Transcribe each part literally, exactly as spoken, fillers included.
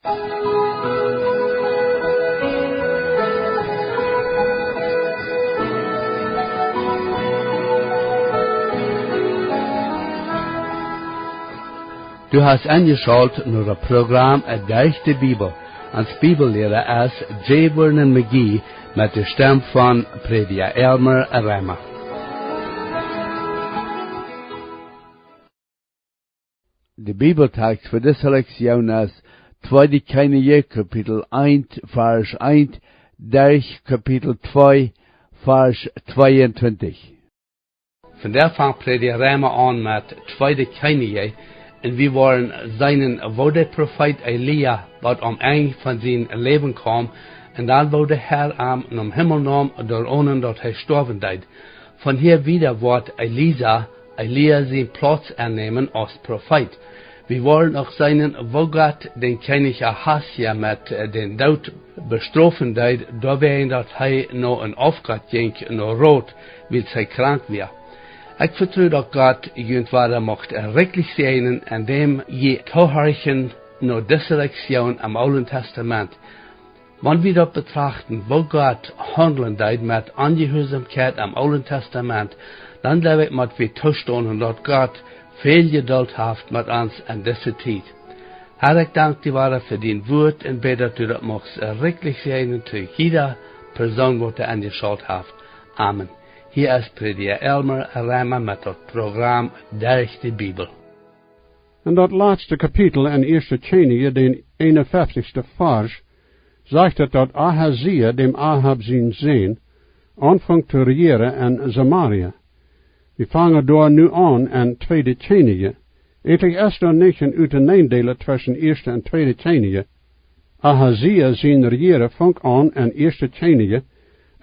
Du hast enjeschalt no daut Program Derch de Bibel. Ons Bibelliera es J. Vernon McGee met de Stemm von Prädja Elmer Reimer. De Bibeltext fa dise Lektion es Tweede Kjennichs, Kapitel eent, Varsch eent, derch Kapitel twee, Varsch tweeuntwintich. Vondoag fangt Prädja Reimer aun met Tweede Kjennichs, un wie woaren seenen, woo de Profeet Elia, waut aum Enj von sien Läwen kjeem, un dan woo de Herr am nom Himmel neem, doaronen daut hee stoawen deed. Von hia wieda woat Elisa, Elia sien Plauz ennämen aus Profeet. Wie woaren uk seenen, woo Gott dän Kjennich Ahasja met, äh, dän Doot bestrofen deed, doawäajen daut hee no een Aufgott jinkj, no Rot, wiels hee krank wia. Ekj vetru daut Gott junt wada mucht rikjlich säajnen, endäm jie tohorchen no dise Lektion em Oolen Testament. Wan wie daut betrachten, woo Gott haundlen deed met Onjehuarsaumkjeit em Oolen Testament, dan jleew ekj, mott wie toostonen, daut Gott väl Jedult haft met ons en dise Tiet. Herr, ekj dank die wada fa dien Wuat un bäd, daut du daut muchst rikjlich säajnen to jieda Persoon, waut doa enjeschalt haft. Amen. Hia es Prädja Elmer Reimer met daut Program Derch de Bibel. En daut latste Kapitel en Ieeschte Kjennichs, dän eenunfeftichsten Varsch, sajcht et, daut Ahazia, däm Ahab sien Sän, aunfunk to rejieren en Samaria. Wie fangen doa nu aun en Tweede Kjennichs. Eejentlich es doa nich een Uteneendeelen tweschen Ieeschte un Tweede Kjennichs. Ahazia sien Rejieren funk aun en Ieeschte Kjennichs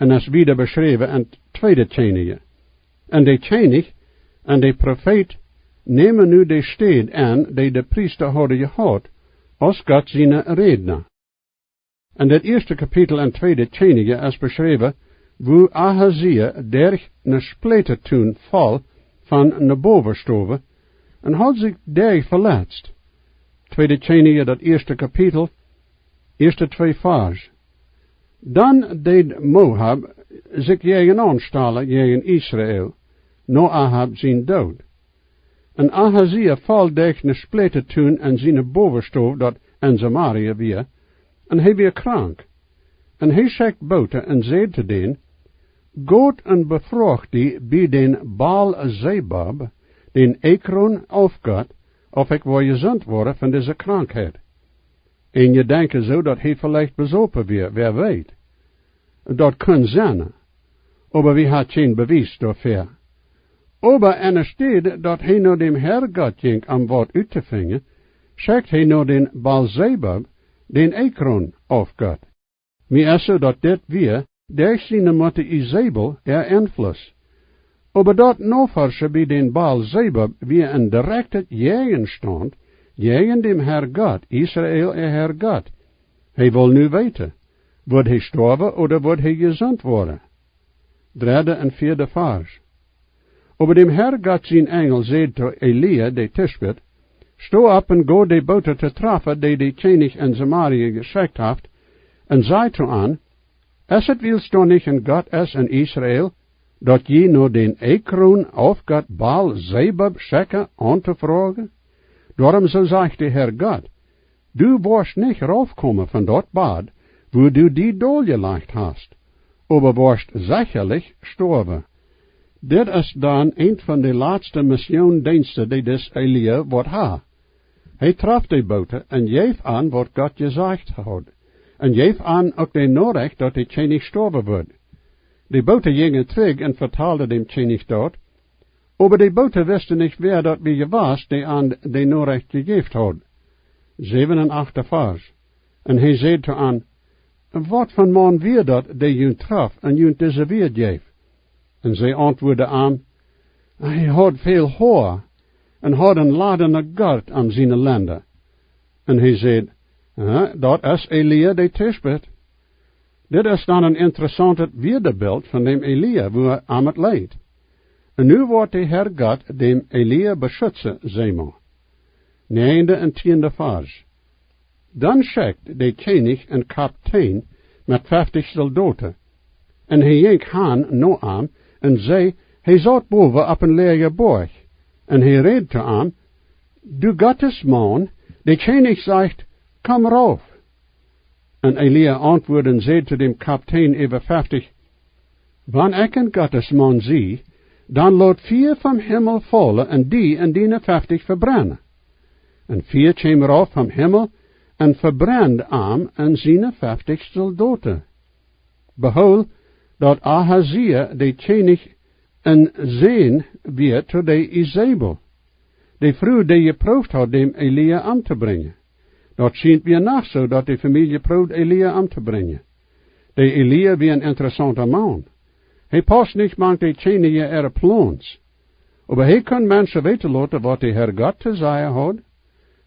un es wieda beschräwen en Tweede Kjennichs. Un de Kjennich un de Profeet nämen nu de Städ en, dee de Priesta hauden jehaut, aus Gott siene Rädna. En daut ieeschte Kapitel en Tweede Kjennichs es beschräwen, woo Ahazia derch een Spleetatun foll von ne Bowastow un haud sikj doa veletzt. Tweede Kjennichs, daut ieeschte Kapitel, ieeschte twee Varsch. Dan deed Moab sikj jäajen aunstalen jäajen Israel, no Ahab sien Doot. Un Ahazia foll derch een Spleetatun en siene Bowastow, daut en Samaria wia, un hee wia krank. Un hee schekjt Booten un säd to dän: Got un befroagt die bie dän Baal Zebub, dän Ekron Aufgott, auf ekj woa jesunt woaren von dise Krankheit. Eenje denkjen soo, daut hee veleicht besopen wia, wäa weet. Daut kunn sennen. Oba wie haben kjeen Bewies doafäa. Oba enne Städ daut hee no däm Herrgott jinkj, om waut uttofinjen, schekjt hee no dän Baal Zebub, dän Ekron Aufgott. Mie es soo, daut dit wia derch siene Mutta Isebel äa Enfluss. Oba daut Noforschen bie dän Baal Zebub wia een direkjta Jäajenstaunt jäajen däm Herrgott, Israel äa Herrgott. Hee wull nu weeten, wudd hee stoawen ooda wudd hee jesunt woaren. Dredda un vieeda Varsch. Oba däm Herrgott sien Enjel säd to Elia, de Tischbit: Sto opp un go de Booten to trafen, dee de Kjennich en Samaria jeschekjt haft, un saj to an: Es et wiels doa nich een Gott es en Israel, daut jie no dän Ekron Aufgott Baal Zebub schekjen, auntofroagen? Doarom, soo sajcht de Herrgott: Du woascht nich raufkomen von daut Bad, wua du die doljelajcht hast, oba woascht sechalich stoawen. Dit es dan eent von de latste Missioondeensten, dee dis Elia woat haben. Hee trof de Booten un jeef an, waut Gott jesajcht haud, un jeef an uk de Norecht, daut de Kjennich stoawen wudd. De Booten jinjen trigj un vetalden däm Kjennich daut, oba de Booten wisten nich, wäa daut wia jewast, dee an de Norecht jejäft haud. Säwen un acht Varsch. Un hee säd to an: Waut fa Maun wia daut, dee junt trof un junt dise Wieed jeef? Un see auntwuaden am: Hee haud väl Hoa un haud een ladena Gort om siene Lenda. Un hee säd: Daut es Elia de Tischbit. Dit es dan een interessauntet Wiedabilt von däm Elia, woo am et leet. Un nu woat de Herrgott däm Elia beschutzen, saj mau. Näajenda un tieenda Varsch. Dan schekjt de Kjennich een Kaptein met feftich Soldoten, un hee jinkj han no am un säd, hee saut bowen opp een läajen Boajch, un hee räd to am: Du Gottesmaun, de Kjennich sajcht: Komm rauf. Un Elia auntwuad un säd to däm Kaptein äwa feftich: Wan ekj een Gottesmaun sie, dan lot Fia vom Himmel faulen un die un diene feftich vebrennen. Un Fia kjeem rauf vom Himmel un vebrend am un siene feftich Soldoten. Behool, daut Ahazia de Kjennich een Sän wia to de Isebel, de Fru, dee jeprooft haud däm Elia omtobrinjen. Daut schient wia noch soo, daut de Famielje proowd Elia omtobrinjen. De Elia wia een interessaunta Maun. Hee paust nich mank de Kjennichs äare Plons. Oba hee kunn Menschen weeten loten, waut de Herr Gott to sajen haud.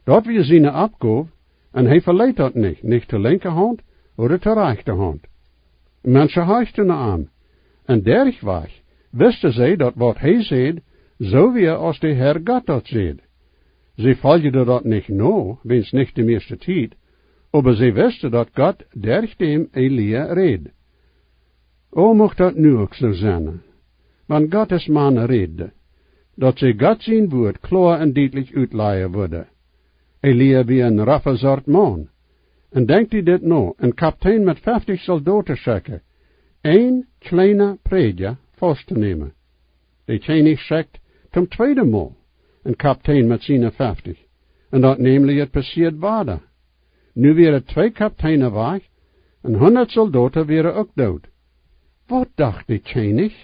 Daut wia siene Oppgow, un hee veleet daut nich, nich to linkje Haunt ooda to rajchte Haunt. Menschen horchten no am, un derchwajch wisten see, daut waut hee säd, soo wia aus de Herr Gott daut säd. See foljden daut nich no, weens nich de mieeschte Tiet, oba see wisten, daut Gott derch däm Elia räd. O, mucht daut nu uk soo sennen, wan Gottes Mana räden, daut see Gott sien Wuat kloa un dietlich utlajen wudden. Elia wia een raffa Sort Maun. Un denkj die dit no, een Kaptein met feftich Soldoten schekjen, een kjliena Prädja faust to nämen. De Kjennich schekjt toom tweeden Mol een Kaptein met siene feftich, un daut nämlichet passieed wada. Nu wieren twee Kapteinen wajch, un hundat Soldoten wieren uk doot. Waut docht de Kjennich?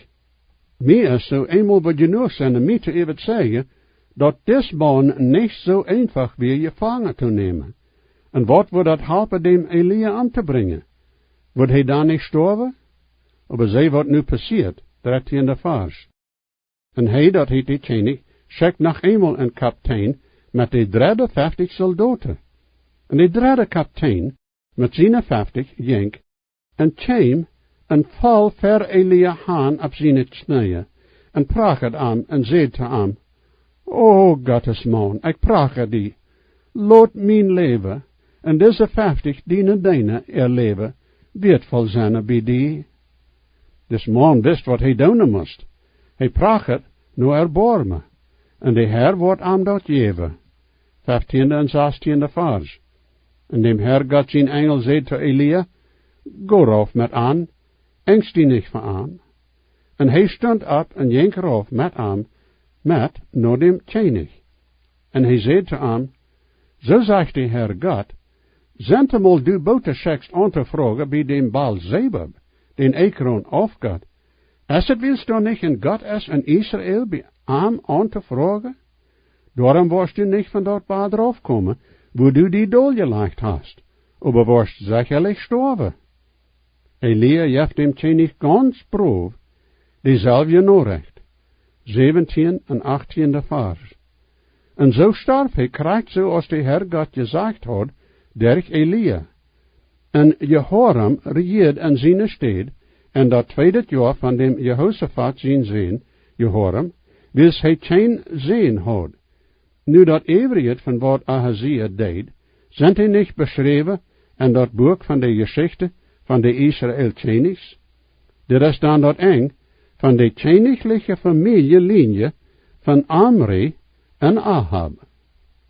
Mie es soo eemol waut jenuach sennen, mie to äwazeijen, daut dis Maun nich soo eenfach wia jefangen to nämen. Un waut wudd daut halpen, däm Elia omtobrinjen? Wudd hee dan nich stoawen? Oba see, waut nu passieed, dartieenda Varsch. Un hee, daut heet de Kjennich, schekjt noch eemol een Kaptein met de dredde feftich Soldoten. Un de dredde Kaptein met siene feftich jinkj un kjeem un foll ver Elia han opp siene Kjneeen un prachad am un säd to am: O Gottes Maun, ekj pracha die, lot mien Läwen un dise feftich diene Deena äa Läwen wieetvoll sennen bie die. Dis Maun wist, waut hee doonen must. Hee prachad no Erboarmen, un de Herr woat am daut jäwen. Fiftieenda un sastieenda Varsch. Un däm Herr Gott sien Enjel säd to Elia: Go rauf met an, enjst die nich fa an. Un hee stunt opp un jinkj rauf met am met no däm Kjennich. Un hee säd to am: Soo sajcht de Herr Gott: Sent emol du Boten schekjst auntofroagen bie däm Baal-Zebub, dän Ekron-Aufgott. Es et wiels doa nich een Gott es en Israel, bie am auntofroagen? Doarom woascht du nich von daut Bad raufkomen, wua du die doljelajcht hast, oba woascht sechalich stoawen. Elia jeft däm Kjennich gaunz brow deeselwje Norecht. Säwentieen un achtieenda Varsch. Un soo storf hee krakjt soo aus de Herr Gott jesajcht haud derch Elia. Un Jehoram rejieed en siene Städ en daut tweede Joa von däm Jehosafat sien Sän Jehoram, wiels hee kjeen Sän haud. Nu daut äwrije von waut Ahazia deed, sent dee nich beschräwen en daut Buak von de Jeschicht von de Israel Kjennichs? Dit es dan daut Enj von de kjennichliche Famieljelinje von Omri un Ahab.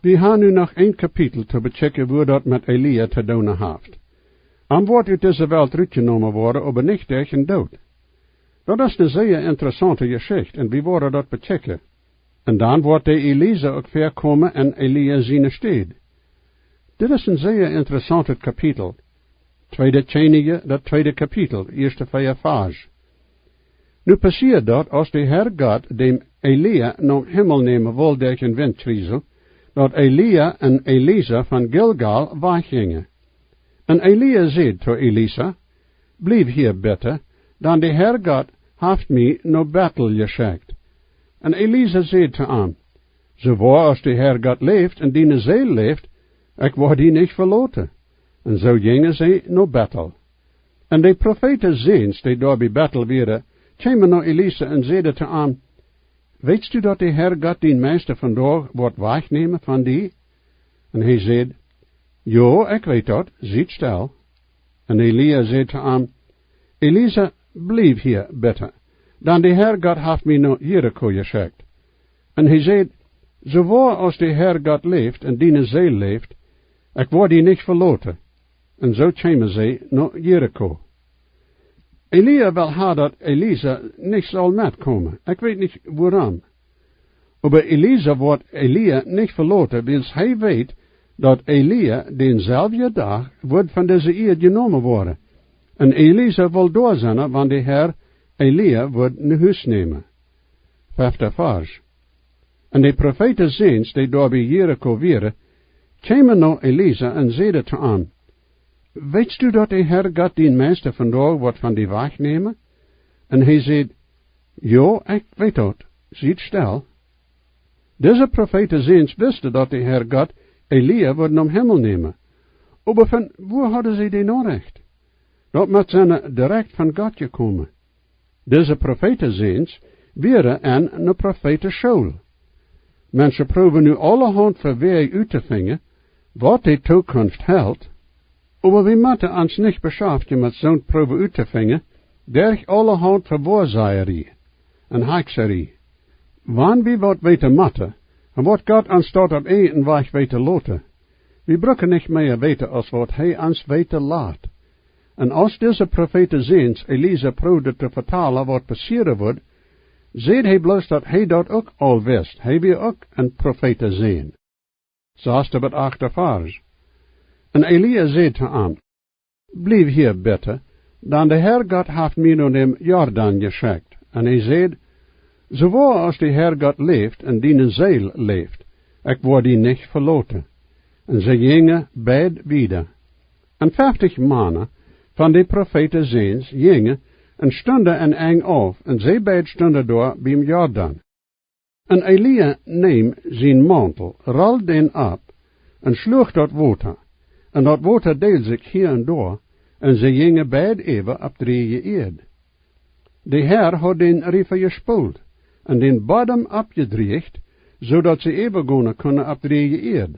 Wie han nu noch een Kapitel to bekjikjen, wua daut met Elia to doonen haft. Am woat ut dise Welt rutjenomen woaren, oba nich derch dän Doot. Daut es eene sea interessaunte Jeschicht, un wie woaren daut bekjikjen. Un dan woat de Elisa uk väakomen en Elia siene Städ. Dit es een sea interessauntet Kapitel. Tweede Kjennichs, daut tweede Kapitel, ieeschte vea Varsch. Nu passieed daut, aus de Herr Gott däm Elia nom Himmel nämen wull derch een Wintjriesel, daut Elia un Elisa von Gilgal wajchjinjen. Un Elia säd to Elisa: Bliew hia bitte, dan de Herr Gott haft mie no Betel jeschekjt. Un Elisa säd to am: Soo woa aus de Herr Gott läft un diene Seel läft, ekj woa die nich veloten. Un soo jinjen see no Betel. Un de Profeetensons, dee doa bie Betel wieren, kjeemen no Elisa un säden to am: Weetst du, daut de Herr Gott dien Meista vondoag woat wajchnämen von die? Un hee säd: Jo, ekj weet daut, siet stell. Un Elia säd to am: Elisa, bliew hia, bitte, dan de Herr Gott haft mie no Jericho jeschekjt. Un hee säd: Soo woa aus de Herr Gott läft un diene Seel läft, ekj woa die nich veloten. Un soo kjeemen see no Jericho. Elia well ha, daut Elisa nich saul metkomen. Ekj weet nich wuarom. Oba Elisa woat Elia nich veloten, wiels hee weet, daut Elia dänselwjen Dach wudd von dise Ieed jenomen woaren. Un Elisa wull doa sennen, wan de Herr Elia wudd no Hus nämen. Fefta Varsch. Un de Profeeten Säns, dee doa bie Jericho wieren, kjeemen no Elisa un säden to am: Weetst du, daut de Herr Gott dien Meista vondoag woat von die wajchnämen? Un hee säd: Jo, ekj weet daut, siet stell. Dise Profeeten Säns wisten, daut de Herr Gott Elia wudd nom Himmel nämen. Oba von wua hauden see dee Norecht? Daut mott sennen direkt von Gott jekomen. Dise Profeeten Säns wieren en eene Profeetenschool. Menschen proowen nu aulahaunt Wäaj uttofinjen, waut de Tookunft helt, oba wie motten ons nich beschaftjen met soont proowen uttofinjen derch aulahaunt Woasajarie un Hakjsarie. Wan wie waut weeten motten, un waut Gott ons daut opp irjent een Wajch weeten loten, wie brucken nich mea weeten aus waut hee ons weeten lat. Un aus dise Profeeten Säns Elisa proowden to vetalen, waut passieren wudd, säd hee bloos, daut hee daut uk aul wist. Hee wia uk een Profeeten Sän. Sasta bat achta Varsch. Un Elia säd to am: Bliew hia, bitte, dan de Herr Gott haft mie no däm Jordan jeschekjt. Un hee säd: Soo woa aus de Herr Gott läft un diene Seel läft, ekj woa die nich veloten. Un see jinjen beid wieda. Un feftich Mana von de Profeeten Säns jinjen un stunden en Enj auf, un see beid stunden doa biem Jordan. Un Elia neem sienen Mauntel, rold dän opp un schluach daut Wota, un daut Wota deeld sikj hia un doa, un see jinjen beid äwa opp drieeje Ieed. De Herr haud dän Riefa jespolt un dän Bodem oppjedrieecht, soo daut see äwagonen kunnen opp drieeje Ieed.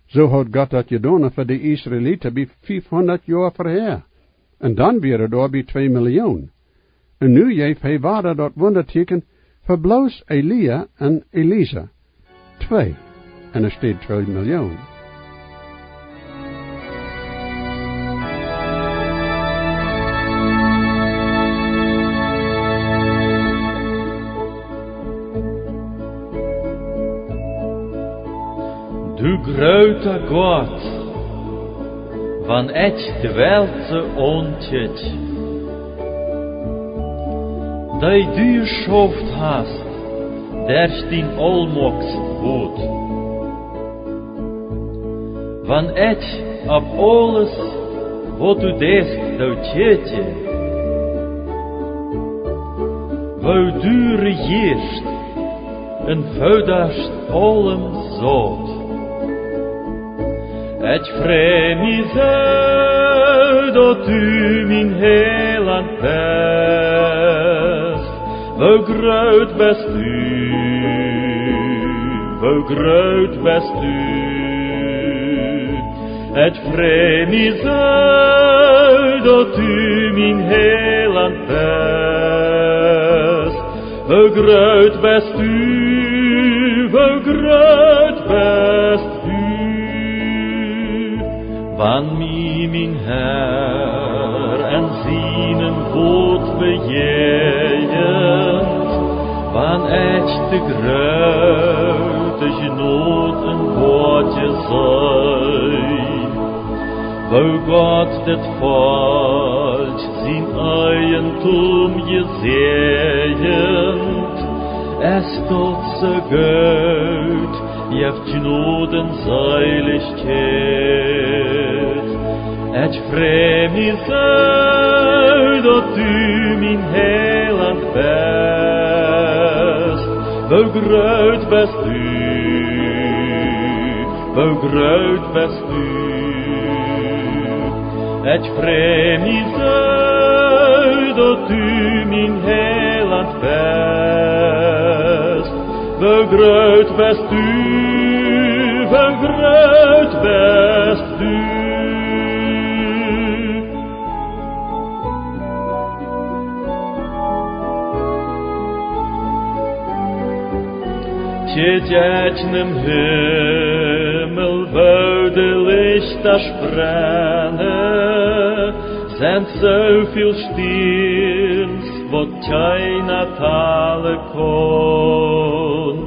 Soo haud Gott daut jedonen fa de Israeliten bie fiefhundat Joa verhäa. Un dan wieren doa bie twee Millioon. Un nu jeef hee wada daut Wundatieekjen fa bloos Elia un Elisa. Twee. Un et steit twee Millioon. Du groote Gott, wan ekj de Welt soo aunkjikj, dee du jeschauft hast derch dien Aulmajchtswuat. Wan ekj opp aules, waut du deist, doo kjikjen, woo du rejieescht un foodascht aulem Saut. Ekj frei mie soo, daut du mien Heilaunt best. Woo groot best du, woo groot best du. Ekj frei mie soo, daut du mien Heilaunt best. Woo groot best du, woo groot best du. Wan mie mien Herr en sienen Wuat bejäajent, wan ekj de groote Jnod un Woakjen see, woo Gott daut Volkj sien Eijentum jesäajent, es daut soo goot, jeft Jnod un Seelichkjeit. Ekj frei mie soo, daut du mien Heilaunt best. Woo groot best du, woo groot best du. Ekj frei mie soo, daut du mien Heilaunt best. Woo groot best du, woo groot best du. Kjikj em Himmel, woo de Lichta brennen, sent soo väl Stierns, waut kjeena talen kaun.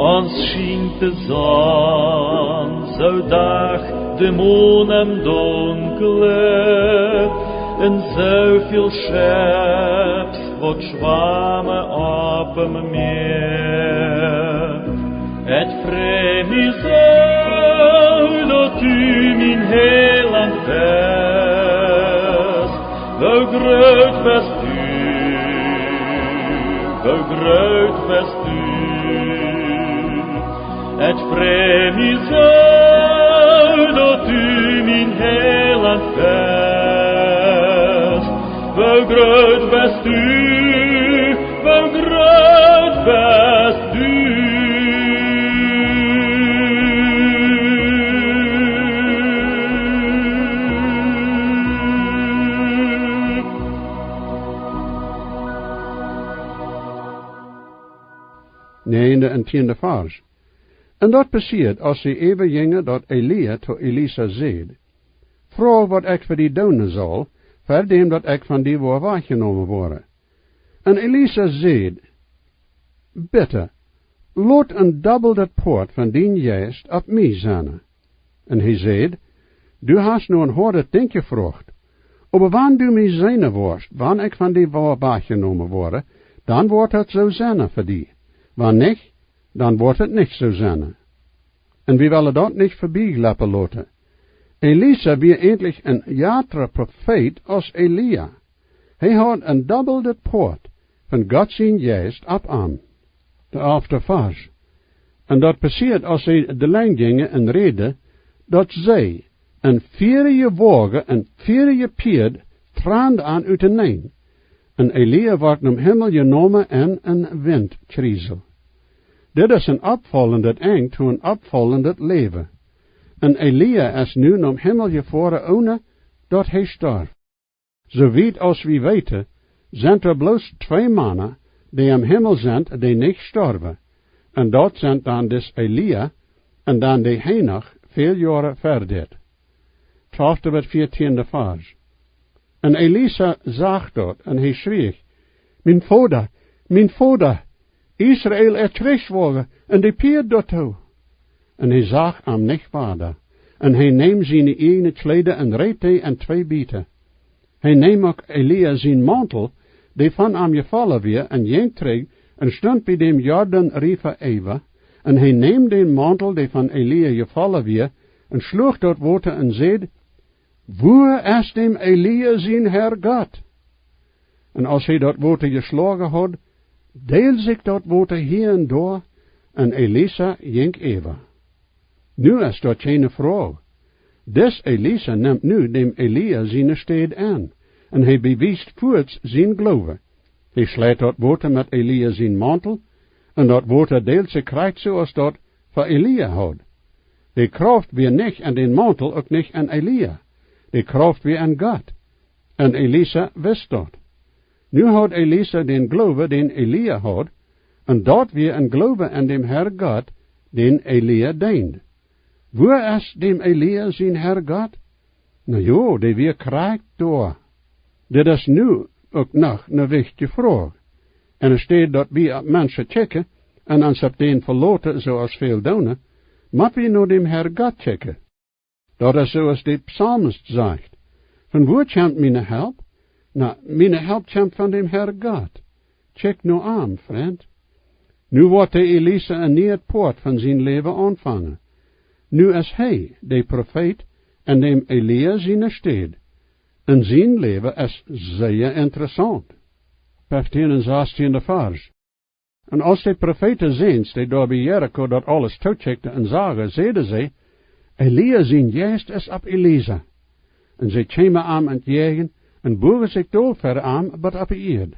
Ons schient de Sonn soo dach, de Mon em Dunklen, un soo väl Schepp, waut schwamen opp em Mea. Ekj frei mie soo, daut du mien Heilaunt best. Woo groot best du, woo groot best du. Ekj frei mie soo, daut du mien Heilaunt best. Woo groot best du, woo groot best du. Näajende un tieende Varsch. Un daut passieed, aus see äwa jinjen, daut Elia to Elisa säd: Froag, waut ekj fa die doonen saul, ver däm daut ekj von die woa wajchjenomen woaren. Un Elisa säd: Bitte, lot een dobbeldet Poat von dien Jeist opp mie sennen. Un hee säd: Du hast nu een hoadet Dinkj jefroacht, oba wan du mie seenen woascht, wan ekj von die woa wajchjenomen woaren, dan woat daut soo sennen fa die. Wan nich, dan woat daut nich soo sennen. Un wie wellen daut nich verbie jleppen loten. Elisa wia eentlich een jratra Profeet aus Elia. Hee haud een dobbeldet Poat von Gott sien Jeist opp am. De alfte Varsch. Un daut passieed, aus see de Lenj jinjen un räden, daut see, een fierja Woagen un fierja Pieed, tranden an uteneen. Un Elia wort nom Himmel jenomen en een Wint kjriesel. Dit es een oppfaulendet Enj to een oppfaulendet Läwen. Un Elia es nu nom Himmel jefoaren, onen daut hee storf. Soo wiet aus wie weeten, sent doa bloos twee Mana, dee em Himmel sent, dee nich storwen. Un daut sent dan dis Elia un dan de Henoch, väl Joaren ver dit. Twalfte bat vieetieende Varsch. Un Elisa sach daut un hee schrieech: Mien Voda, mien Voda, Israel äa Kjrichswoagen un de Pieed doatoo! Un hee sach am nich wada. Un hee neem siene ieejne Kjleeda un reet dee en twee Bieten. Hee neem uk Elia sien Mauntel, dee von am jefollen wia, un jinkj trigj un stunt bie däm Jordan Riefa äwa. Un hee neem dän Mauntel, dee von Elia jefollen wia, un schluach daut Wota un säd: Wua es däm Elia sien Herr Gott? Un aus hee daut Wota jeschloagen haud, deeld sikj daut Wota hia un doa, un Elisa jinkj äwa. Nu es doa kjeene Froag. Dis Elisa nemt nu däm Elia siene Städ en, un hee bewiest fuaz sienen Gloowen. Hee schleit daut Wota met Elia sien Mauntel, un daut Wota deelt sikj krakjt soo aus daut fa Elia haud. De Krauft wia nich en dän Mauntel, uk nich en Elia. De Krauft wia en Gott. Un Elisa wist daut. Nu haud Elisa dän Gloowen, dän Elia haud, un daut wia een Gloowen en däm Herr Gott, dän Elia deend. Wua es däm Elia sien Herr Gott? Na jo, dee wia krakjt doa. Dit es nu uk noch ne wichtje Froag. Un enne Städ daut wie opp Menschen kjikjen un ons opp dän veloten, soo aus väl doonen, mott wie no däm Herr Gott kjikjen. Daut es soo aus de Psalmist sajcht: Von wua kjemt miene Help? Na, miene Help kjemt von däm Herr Gott. Kjikj no am, Frint. Nu woat de Elisa een nieet Poat von sien Läwen aunfangen. Nu es hee de Profeet en däm Elia siene Städ. Un sien Läwen es sea interessaunt. Feftieen un sastieende Varsch. Un aus de Profeeten säden, dee doa bie Jericho daut aules tookjikjten un sagen, säden see: Elia sien Jeist es opp Elisa. Un see kjeemen am entjäajen un buagen sikj dol ver am bat opp de Ieed.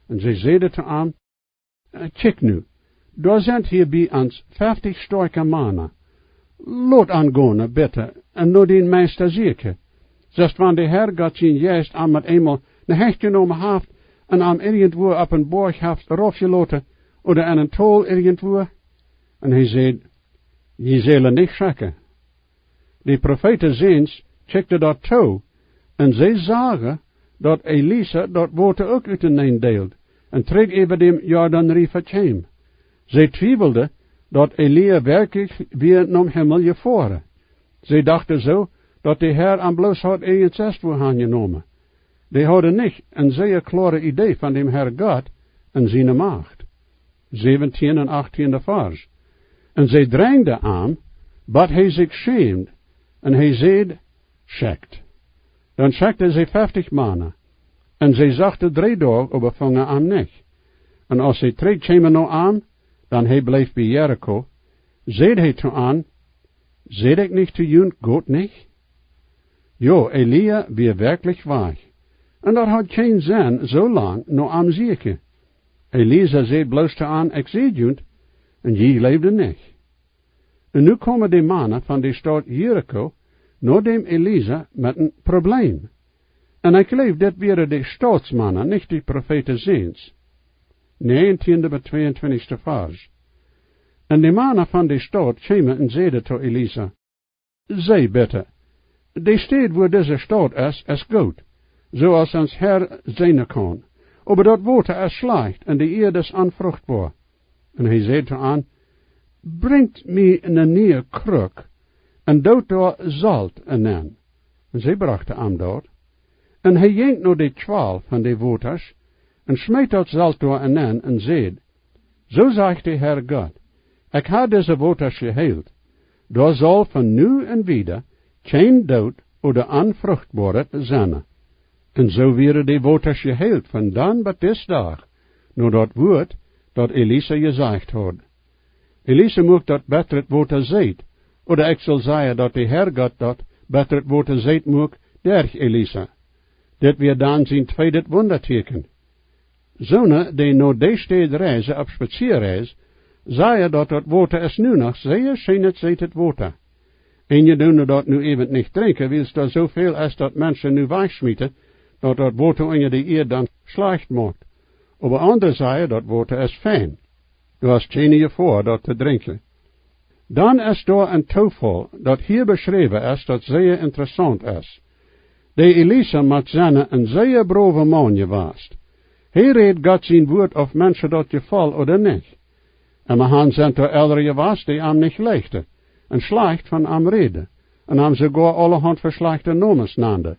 Un see säden to am: Kjikj nu, doa sent hia bie ons feftich stoakje Mana. Lot an gonen, bitte, un no dien Meista sieekjen. Sest wan de Herr Gott sien Jeist am met eemol ne Hecht jenomen haft un am irjentwua opp een Boajch haft raufjeloten ooda en een Tol irjentwua. Un hee säd: "Jie sellen nich schrakjen." De Profeeten Säns kjikjten daut too, un see sagen, daut Elisa daut Wota uk uteneen deeld un trigj äwa däm Jordan Riefa kjeem. See twiewelden, daut Elia werkjlich wia nom Himmel jefoaren. See dochten soo, daut de Herr am bloos haud irjent sest wua han jenomen. Dee hauden nich eene sea kloare Idee von däm Herr Gott un siene Macht. Säwentieen un achttieen Varsch. Un see drenjden am, bat hee sikj schämd, un hee säd: "Schekjt." Dan schekjten see feftich Mana, un see sochten dree Doag, oba fungen am nich. Un aus see trigj kjeemen no am, dan hee bleef bie Jericho, säd hee to an: "Säd ekj nich to junt: Got nich?" Jo, Elia wia werkjlich wajch, un daut haud kjeen Senn, soo lang no am sieekjen. Elisa säd bloos to an: "Ekj säd junt, un jie jleewden nich." Un nu komen de Mana von de Staut Jericho no däm Elisa met een Probleem. Un ekj jleew, dit wieren de Stautsmana, nich de Profeeten Säns. Näajentieen bat tweeuntwintichste Varsch. Un de Mana von de Staut kjeemen un säden to Elisa: "See bitte, de Städ wua dise Staut es, es goot, soo aus ons Herr seenen kaun. Oba daut Wota es schlajcht un de Ieed es onfruchtboa." Un hee säd to an: "Brinjt mie eene niee Kruck un doot doa Solt enenn." Un see brochten am daut. Un hee jinkj no de Kjwal von de Wotasch un schmeet daut Solt doa enenn un säd: "Soo sajcht de Herr Gott: Ekj hab dise Wotasch jeheelt. Doa saul von nu un wieda kjeen Doot ooda Onfruchtboaret sennen." Un soo wieren de Wotasch jeheelt von dan bat disen Dach, no daut Wuat, daut Elisa jesajcht haud. Elisa muak daut betret Wota seet, ooda ekj sull sajen, daut de Herr Gott daut betret Wota seet muak derch Elisa. Dit wia dan sien tweedet Wundatieekjen. Soone, dee no de Städ reisen opp Spazieareis, sajen, daut daut Wota es nu noch sea scheenet seetet Wota. Eenje doonen daut nu äwent nich drinkjen, wiels doa soo väl es, daut Menschen nu wajchschmieten, daut daut Wota unja de Ieed dan schlajcht moakt. Oba aundre sajen, daut Wota es fein. Du hast kjeene Jefoa, daut to drinkjen. Dan es doa een Toofaul, daut hia beschräwen es, daut sea interessaunt es. De Elisa mott sennen een sea browa Maun jewast. Hee räd Gott sien Wuat, auf Menschen daut jefoll ooda nich. Emma han sent doa Elren jewast, dee am nich jlikjten un schlajcht von am räden un am soogoa aulahaunt fa schlajchte Nomes nanden.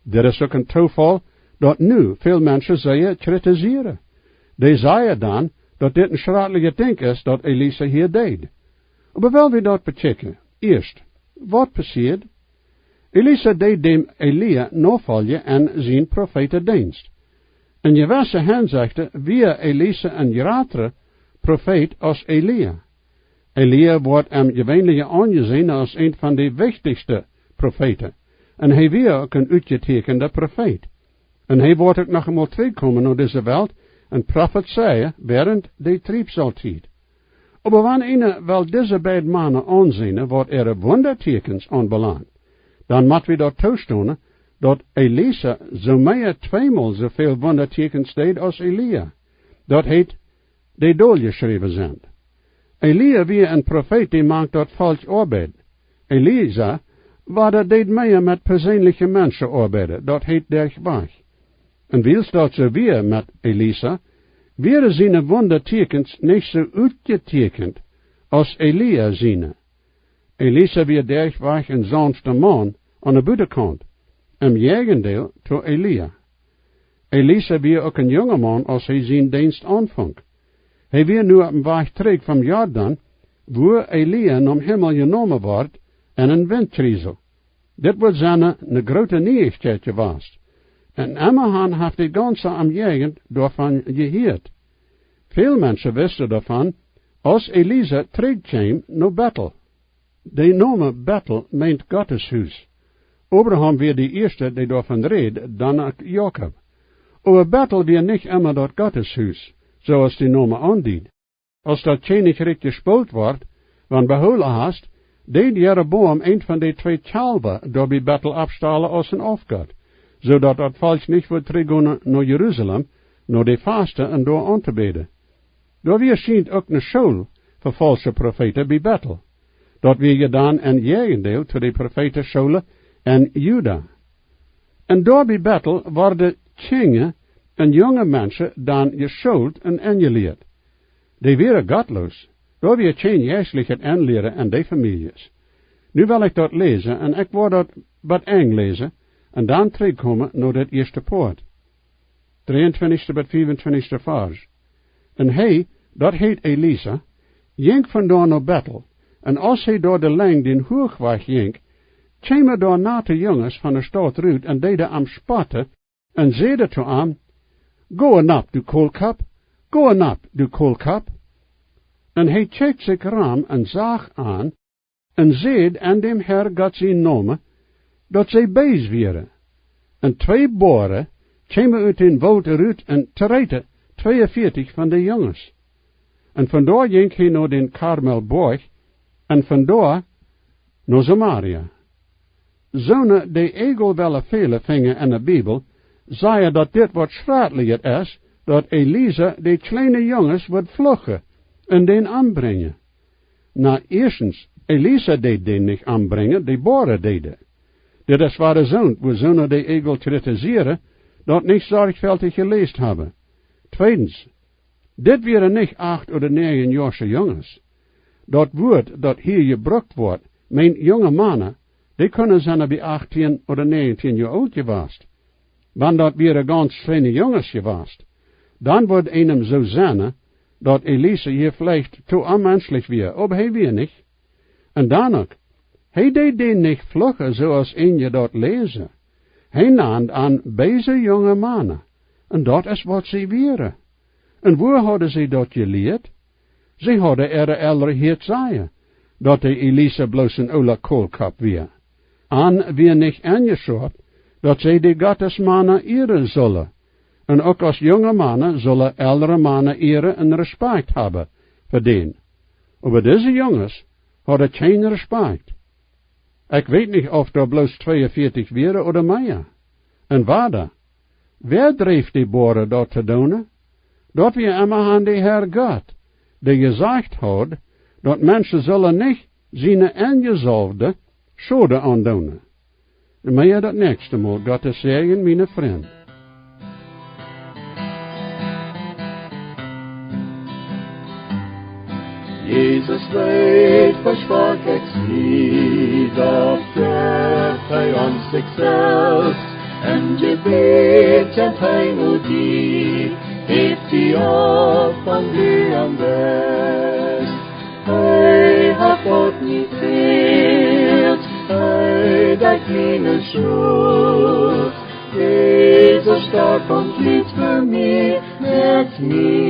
Dit es uk een Toofaul, daut nu väl Menschen sea kritisieren. Dee sajen dan, daut dit een schrakjlichet Dinkj es, daut Elisa hia deed. Oba well wie daut bekjikjen. Ieescht, waut passieed? Elisa deed däm Elia nofoljen en sien Profeetendeenst. En jewesse Hensechten wia Elisa een jratra Profeet aus Elia. Elia woat em jeweenlichen aunjeseenen aus eent von de wichtichste Profeeten. Un hee wia uk een utjetieekjenda Profeet. Un hee woat uk noch eemol trigjkomen no dise Welt un profezeien wäarent de Triebsaltiet. Oba wan eena well dise beid Mana aunseenen, waut äare Wundatieekjens aunbelangt, dan mott wie daut toostonen, daut Elisa soo mea aus tweemol soo väl Wundatieekjens deed aus Elia. Daut heet, dee doljeschräwen sent. Elia wia een Profeet, dee mank daut Volkj oabeid. Elisa wia daut, deed mea met perseenelje Menschen oabeiden, daut heet derchwajch. Un wiels daut soo wia met Elisa, wieren siene Wundatieekjens nich soo utjetieekjent aus Elia siene. Elisa wia derchwajch een saunfta Maun aun de Butakaunt, em Jäajendeel to Elia. Elisa wia uk een junga Maun, aus hee sienen Deenst aunfunk. Hee wia nu oppem Wajch trigj vom Jordan, wua Elia nom Himmel jenomen wort en een Windkjriesel. Dit wia sennen ne groote Nieichkjeit jewast. Un emmahan haft de gaunze Omjäajent doavon jehieet. Väl Menschen wisten doavon, aus Elisa trigj kjeem no Betel. De Nomen Betel meent Gottes Hus. Abraham wia de ieeschta, dee doavon räd, dan uk Jakob. Oba Betel wia nich emma daut Gottes Hus, soo aus de Nomen aundiet. Aus daut Kjennichrikj jespolt wort, wan Behola hast, deed Jeroboam eent von de twee Kjalwa doa bie Betel oppstalen aus een Aufgott, soo daut daut Volkj nich wudd trigj gonen no Jerusalem, no de Fasten un doa auntobäden. Doa wia schient uk ne School, fa faulsche Profeeten bie Betel. Daut wia je dan een Jäajendeel to de Profeetenschool en Juda. Un doa bie Betel worden Kjinja un junge Menschen dan jeschoolt un enjelieet. Dee wieren gottloos. Doa wia kjeen jeistlichet Enlieren en dee Famieljes. Nu well ekj daut läsen, un ekj woa daut bat Enj läsen, un dan trigjkomen no daut ieeschte Poat. Dreeuntwintichste bat fiefuntwintichste Varsch. Un hee, daut heet Elisa, jinkj von doa no Betel, un aus hee doa de Lenj dän Huachwajch jinkj, kjeemen doa nate Junges von de Staut rut un deeden am spotten, un säden to am: "Go nopp, du Koolkopp, go nopp, du Koolkopp." Un hee kjikjt sikj rom un sach an, un säd en däm Herr Gott sienen Nomen, daut see bees wieren. Un twee Boaren kjeemen ut dän Woolt rut un teeten tweeunvieetich von de Junges. Un von doa jinkj hee no dän Karmelboajch, un von doa no Samaria. Soone, dee Äjel wellen väle finjen en de Bibel, sajen, daut dit waut schrakjlichet es, daut Elisa de kjliene Junges wudd fluchen un dän ombrinjen. Na, ieeschtens, Elisa deed dän nich ombrinjen, de Boaren deeden. Dit es wada soont, wua soone, dee Äjel kritisieren, daut nich sorjfeltich jeläst haben. Tweedens, dit wieren nich acht ooda näajen Joasche Junges. Daut Wuat, daut hia jebrukt woat, meent junge Mana, dee kunnen sennen bie achttieen ooda näajentieen Joa oolt jewast. Wan daut wieren gaunz kjliene Junges jewast, dan wudd eenem soo sennen, daut Elisa hia veleicht too onmenschlich wia, oba hee wia nich. Un dan uk, hee deed dän nich fluchen, soo aus eenje daut läsen. Hee nand an beese junge Mana, un daut es waut see wieren. Un wua hauden see daut jelieet? See hauden äare Elren hieet sajen, daut de Elisa bloos een oola Koolkopp wia. An wia nich enjeschoaft, daut see de Gottesmana ieren sullen. Un uk aus junge Mana sullen elre Mana ieren un Respakjt haben fa dän. Oba dise Junges hauden kjeen Respakjt. Ekj weet nich, auf doa bloos tweeunvieetich wieren ooda mea. Un wada, wäa dreef de Boaren daut to doonen? Daut wia emma aun de Herr Gott, dee jesajcht haud, daut Menschen sullen nich siene Enjesaulwde Schoden aundoonen. Un mea daut näakjste Mol. Gottes Säajen, miene Frind. Jesus weet, woo schwak ekj sie, doch jeft hee ons sikj selfst. En Jebäd kjemt hee no die, heft die opp von die am best. Hee haft Gott nich fält, hee deit miene Schult. Jesus starf un litt fa mie, met mie.